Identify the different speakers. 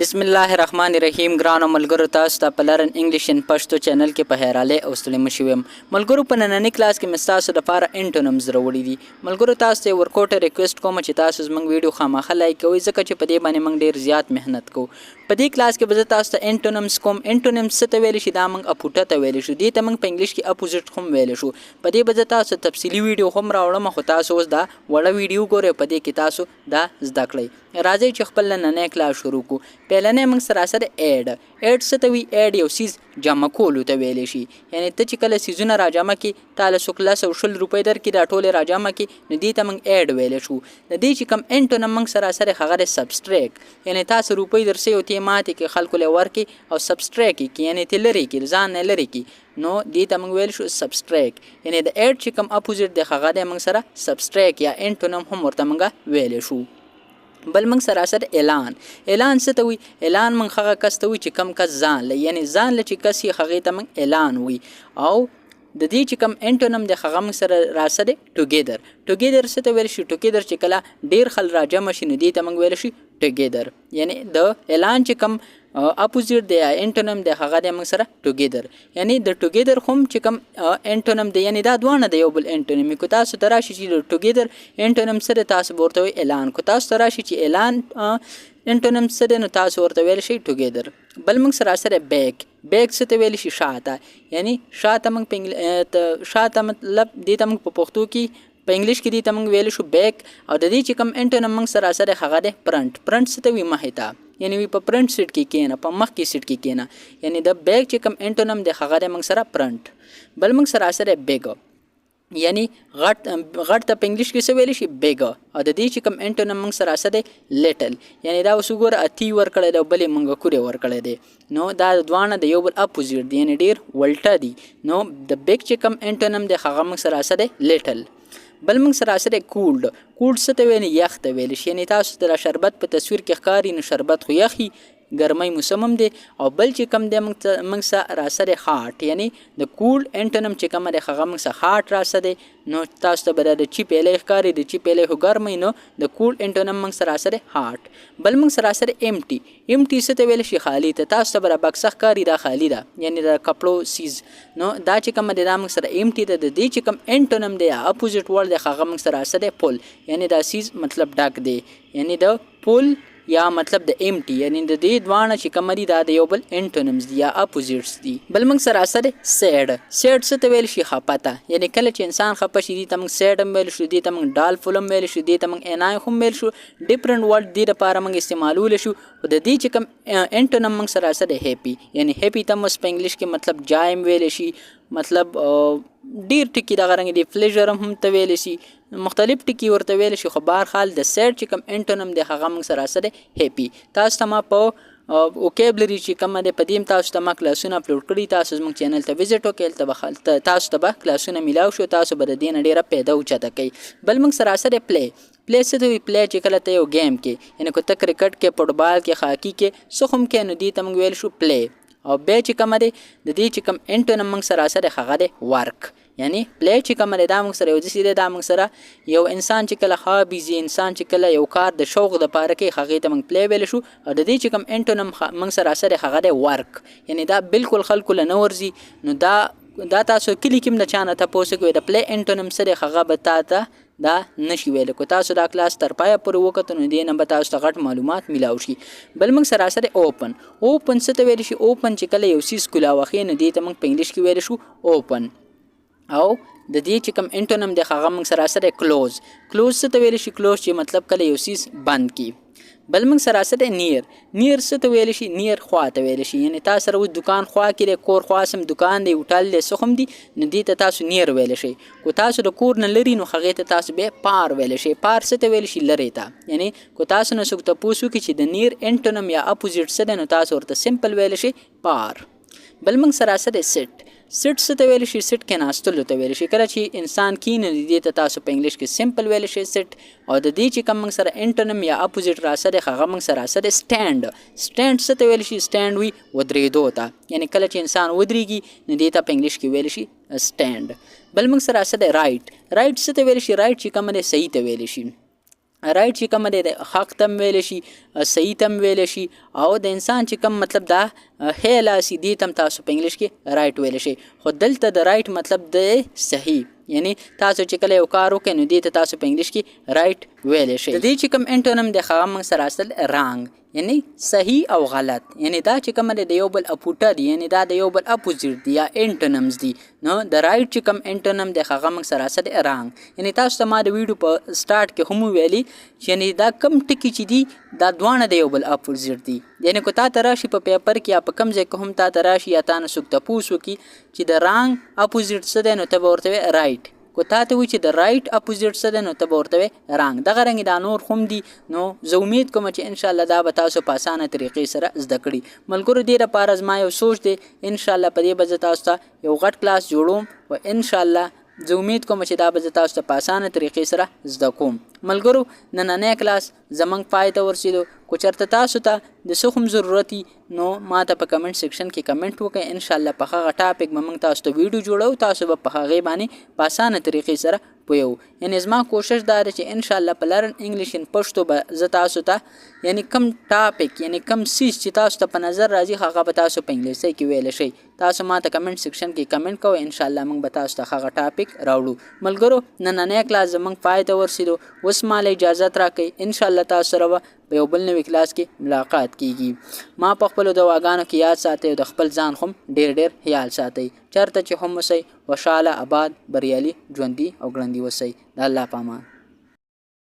Speaker 1: بسم الله الرحمن الرحیم. ګرانو ملګرو، تاسو ته په Learn English in Pashto channel کې په خیراله او ستړي مشي ویم. ملګرو، په ننني کلاس کې مې ستاسو لپاره انټونمز راوړي دي. ملګرو، تاسو ته ورکوټه ریکوست کوم چې تاسو زموږ ویډیو خامخا لایک کوئ، ځکه چې په دې باندې موږ ډیر زیات محنت کوو. په دې کلاس کې به زه تاسو ته انټونمز کوم. انټونمز څه ته ویل شي؟ دا موږ اپوټه ته ویل شو. دې ته موږ په انګلیش کې اپوزیټ هم ویل شو. په دې به زه تاسو تفصیلي ویډیو هم راوړم، خو تاسو اوس دا وړه ویډیو ګورئ، په دې کې تاسو دا زده کړئ. راځئ چې خپل نننی کلاس شروع کو. پیلنی موږ سره سره add. Add څه ته وي؟ Add یو څیز جمع کولو ته ویلی شي. یعنی ته چې کله څیزونه راجمع کړې، تا له څوک 10 او 20 روپۍ درکړي، دا ټولې راجمع کړي، نو دې ته موږ add ویلی شو. د دې چې کوم انټونم موږ سره سره هغه دی subtract. یعنی تاسو روپۍ درسې او ته ماتې کې خلکو له ورکې او subtract کې، یعنی ته لرې کې، ځان نه لرې کې، نو دې ته موږ ویل شو subtract. یعنی د add چې کوم اپوزیټ دی، هغه دی موږ سره subtract یا انټونم هم ورته موږ ویلی شو. بل موږ سره سره alone. Alone څه ته وي؟ Alone موږ هغه کس ته وي چې کم کس ځان له، یعنی ځان له چې کس یې، هغې ته موږ alone وي. او د دې چې کوم انټونم دی، هغه موږ سره راسره دی together. Together څه ته ویل شي؟ Together چې کله ډیر خلک راجمع شي، نو دې ته موږ ویل شي together. یعنی د alone چې کوم اپوزیټ دی یا انټونم دی، هغه دی موږ سره together. یعنی د together هم چې کوم انټونم دی، یعنی دا دواړه د یو بل انټونم. کو تاسو ته راشي چې together انټونم سره، تاسو ورته وی alone. کو تاسو ته راشي چې alone انټونم سره، نو تاسو ورته ویل شي together. بل موږ سره سره back. Back څه ته ویل شي؟ شاته. یعنی شاته موږ په شاته، مطلب دې ته موږ په پښتو کې، په انګلیش کې دې ته موږ ویل شو back. او د دې چې کوم انټونم موږ سره سره هغه دی front. Front څه ته وي؟ مخې ته. یعنی وی په front seat کې کینه، په مخ کې سیټ کې کینه. یعنی د back چې کوم انټونم دی، هغه دی موږ سره front. بل موږ سره سره big، یعنی غټ. غټ ته په انګلیش کې څه ویل شي؟ Big. او د دې چې کوم انټونم موږ سره څه دی؟ Little. یعنی دا اوس وګوره، اتی ورکړی دی او بلې موږ کورې ورکړی دی، نو دا دواړه د یو بل اپوزیټ دي، یعنی ډیر ولټه دي. نو د big چې کوم انټونم دی، هغه موږ سره څه دی؟ Little. بل موږ سره سره cold. Cold څه ته ویل؟ یخ ته ویل شي. یعنی تاسو ته شربت په تصویر کې ښکاري، نو شربت خو یخي، ګرمۍ موسم هم دی. او بل چې کوم دی موږ سره راسره hot. یعنی د cold انټونم چې کوم دی، هغه موږ سره hot راسره دی. نو تاسو ته به د چی پیلی ښکاري، د چی پیلی خو ګرمۍ، نو د cold انټونم موږ سره سره hot. بل موږ سره سره empty. Empty څه ته ویل شي؟ خالی ته. تاسو ته به بکسه ښکاري، دا خالی ده، یعنی د کپړو څیز. نو دا چې کوم دی، دا موږ سره empty ده. د دې چې کوم انټونم دی، اپوزیټ ورډ دی، هغه موږ سره سره full. یعنی دا څیز مطلب ډک دی. یعنی د full یا مطلب د empty، یعنی د دې دواړه چې کوم دي، دا د یو بل انټونمز دي یا اپوزیټس دي. بل موږ سره سره sad. Sad څه ته ویل شي؟ خپه ته. یعنی کله چې انسان خپه شي، دې ته موږ sad هم ویل شو، دې ته موږ doleful هم ویل شو، دې ته موږ annoyed هم ویل شو. Different word دې لپاره موږ استعمالول شو. خو د دې چې کوم انټونم موږ سره سره happy. یعنی happy ته موږ په انګلیش کې مطلب joy هم ویل شي، مطلب ډیر ټکي دغه رنګ دي، pleasure هم ته ویل شي، مختلف ټکي ورته ویل شي. خو بهرحال د sad چې کوم انټونم دی، هغه موږ سره سره happy. تاسو ته ما په vocabulary چې کومه ده، په دې تاسو ته ما کلاسونه اپلوډ کړي. تاسو زموږ چینل ته ویزیټ وکړئ، هلته به تاسو ته به کلاسونه میلاو شو، تاسو به د دې نه ډیره پیدا اوچته کوي. بل موږ سره سره play. Play څه ته وي؟ Play چې کله ته یو game کې، یعنی که ته کرکټ کې، فوټبال کې، هاکي کې، څه هم کې، نو دې ته موږ ویل شو play. او بیا چې کومه دی، د دې چې کوم انټونم موږ سره سره هغه دی work. یعنی play چې کومه دی، دا موږ سره یو داسې دی، دا موږ سره یو انسان چې کله هابي، انسان چې کله یو کار د شوق د پاره کوي، هغې ته موږ play ویل شو. او د دې چې کوم انټونم موږ سره سره هغه دی work. یعنی دا بالکل خلکو له نه ورځي. نو دا تاسو کلي کې هم د چا نه تپوس وکړئ، د play انټونم څه دی، هغه به تا ته دا نشي ویلی. کو تاسو دا کلاس تر پایه پورې وکتل، نو دې نه به تاسو ته غټ معلومات میلاو شي. بل موږ سره سره open. Open څه ته ویل شي؟ Open چې کله یو څیز کولا وخی، نو دې ته موږ په انګلیش کې ویل شو open. او د دې چې کوم انټونم دی، هغه موږ سره سره close. Close څه ته ویل شي؟ Close چې مطلب کله یو څیز بند کی. بل موږ سره سره near. Near څه ته ویل شي؟ Near خوا ته ویل شي. یعنی تاسو سره اوس دکان خوا کې دی، کور خوا سم دکان دی، هوټل دی، څه هم دی، نو دې ته تاسو near ویل شي. کو تاسو د کور نه لري، نو هغې ته تاسو به far ویل شي. Far څه ته ویل شي؟ لرې ته. یعنی کو تاسو نه څوک تپوس وکړي چې د near انټونم یا اپوزیټ څه دی، نو تاسو ورته simple ویل شي far. بل موږ سره سره sit. Sit څه ته ویل شي؟ Sit کېناستلو ته ویل شي. کله چې انسان کینې، دې ته تاسو په انګلیش کې simple ویل شي sit. او د دې چې کوم موږ سره انټونم یا اپوزیټ راسره، هغه موږ سره سره stand. Stand څه ته ویل شي؟ Stand وي ودرېدو ته. یعنی کله چې انسان ودرېږي، نو دې ته په انګلیش کې ویل شي stand. بل موږ سره سره right. Right څه ته ویل شي؟ Right چې کوم دی، صحیح ته ویل شي. رایټ چې کوم دی د حق تم ویل شي، صحیح تم ویل شي، او د انسان چې کوم مطلب دا ښی لاس دي تم تاسو په انګلیش کې رایټ ویل شي. خو دلته د رایټ مطلب د صحیح، یعنی تاسو چې کله یو کار وکړئ نو دې ته تاسو په انګلیش کې رایټ ویل شي. د دې چې کوم انټونم دی هغه موږ سره اصل رانګ، یعنی صحیح او غلط، یعنی دا چې کوم دی د یو بل اپوټه دی، یعنی دا د یو بل اپوزیټ دی یا انټونمز دی. نو د رایټ چې کوم انټونم دی هغه موږ سره اصل رانګ. یعنی تاسو ته ما د ویډیو په سٹارټ کې هم ویلي چې یعنی دا کم ټکي چې دي دا دواړه د یو بل اپوزیټ دي. یعنی کو تا ته راشي په پیپر کې یا په کم ځای کې هم تا ته راشي یا تا نه څوک تپوس وکړي چې د رانګ اپوزیټ څه دی نو ته به ورته وایې رایټ. کو تا ته وایي چې د رایټ اپوزیټ څه دی نو ته به ورته وایې رانګ. دغه رنګ دا نور هم دي. نو زه امید کوم چې انشاءالله دا به تاسو په اسانه طریقې سره زده کړي. ملګرو دې لپاره زما یو سوچ دی، انشاءالله په دې به زه تاسو ته یو غټ کلاس جوړوم او انشاءالله زه امید کوم چې دا به زه تاسو ته په اسانه طریقې سره زده کوم. ملګرو نننی کلاس زمونږ پای ته ورسېدو. که چېرته تاسو ته د څه هم ضرورت وي نو ما ته په کمنټ سیکشن کې کمنټ وکړئ، انشاءالله په هغه ټاپک به موږ تاسو ته ویډیو جوړو، تاسو به په هغې باندې په اسانه طریقې سره پوهوو. یعنی زما کوشش دا دی چې انشاءالله په لرن انګلیش ان پښتو به زه تاسو ته یعنی کم ټاپک یعنی کم څیز چې تاسو ته په نظر راځي هغه به تاسو په انګلیسي کې ویلی شئ. تاسو ما ته کمنټ سیکشن کې کمنټ کوئ، انشاءالله موږ به تاسو ته هغه ټاپک راوړو. ملګرو نننی کلاس زموږ پای ته ورسېدو، اوس ما له اجازت راکړئ، انشاءالله تاسو سره به په یو بل نوي کلاس کې ملاقات کیږي. ما په خپلو دواګانو کې یاد ساتئ او د خپل ځان هم ډېر ډېر خیال ساتئ. چېرته چې هم اوسئ خوشحاله، آباد، بریالي، ژوندي او ګړندي اوسئ. د الله په امان.